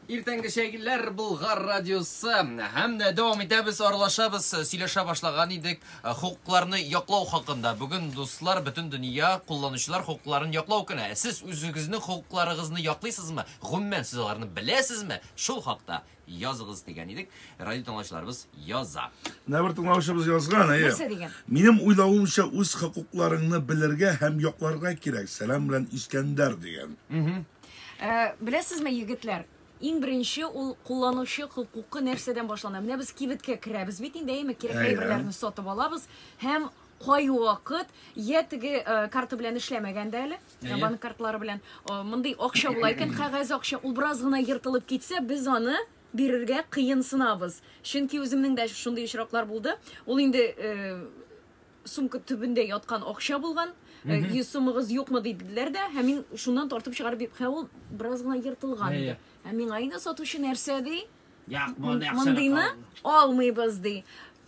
Иртәнге чәйләр Болгар радиосы. Һәм дә дәвам итәбез, аралашабыз, сөйләшә башлаган идек э, хокукларны яклау хакында. Бүген, дуслар, бөтен дөнья кулланучылар хокукларын яклау көне. Сез үзегезнең хокукларыгызны яклыйсызмы? Гомумән, сез аларны беләсезме? Шул хакта языгыз дигән идек. Радио тыңлаучыларыбыз яза. Менә бер тыңлаучыбыз язган, әйе. Нәрсә дигән? Минем уйлавымча, үз хокукларыңны белергә һәм якларга кирәк. Сәлам белән Искәндәр дигән. Э, беләсезме, егетләр, иң беренче ул кулланучы хокукы нәрсәдән башлана? Менә без кибеткә керәбез бит инде, әйеме, кирәкле әйберләрне сатып алабыз һәм кайвакыт я теге э, карта белән эшләмәгән дә әле, э, банк картлары белән, мондый акча була икән, кәгазь акча, ул бераз гына ертылып китсә, без аны бирергә кыенсынабыз. Чөнки үземнең дә шундый очраклар булды. Ул инде сумка төбендә яткан акча булган. 100 сумыгыз юкмы диделәр дә, һәм мин шуннан тартып чыгарып бирдем. Һәм ул бераз гына ертылган иде. Һәм миңа инде сатучы нәрсә ди? Як, мондый акчаны Мондыйны алмыйбыз ди.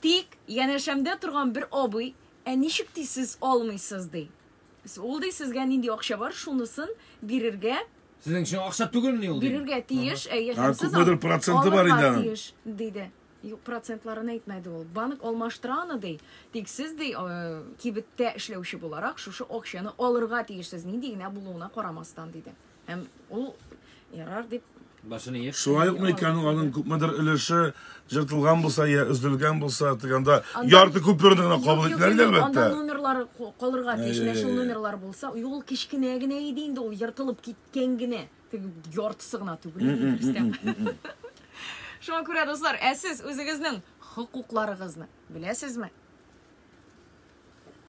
Тик янәшәмдә торган бер абый, ә ничек ди сез алмыйсыз ди. Ул ди сезгә нинди акча бар, шунысын бирергә Сезнең өчен акча түгелмени ул? Бирергә тиеш, әйе, һәм сез күпмедер проценты бар инде аның. Тиеш, диде. Юк, процентларын әйтмәде ул. Банк алмаштыра аны, ди. Тик сез, ди, кибеттә эшләүче буларак, шушы акчаны алырга тиешсез, нинди генә булуына карамастан, диде. Һәм ул ярар дип башын иеп. Шулай укмы икән ул, аның күпмедер өлеше җыртылган булса, я өзелгән булса, дигәндә ярты купюрны гына кабул итмәләр инде, әлбәттә. Анда номерлары калырга тиеш. Менә шул номерлар булса, юк, ул кечкенә генә иде инде, ул ертылып киткән генә. Теге яртысы гына түгел иде, дөрестән. Шуңа күрә, дуслар, ә сез үзегезнең хокукларыгызны беләсезме?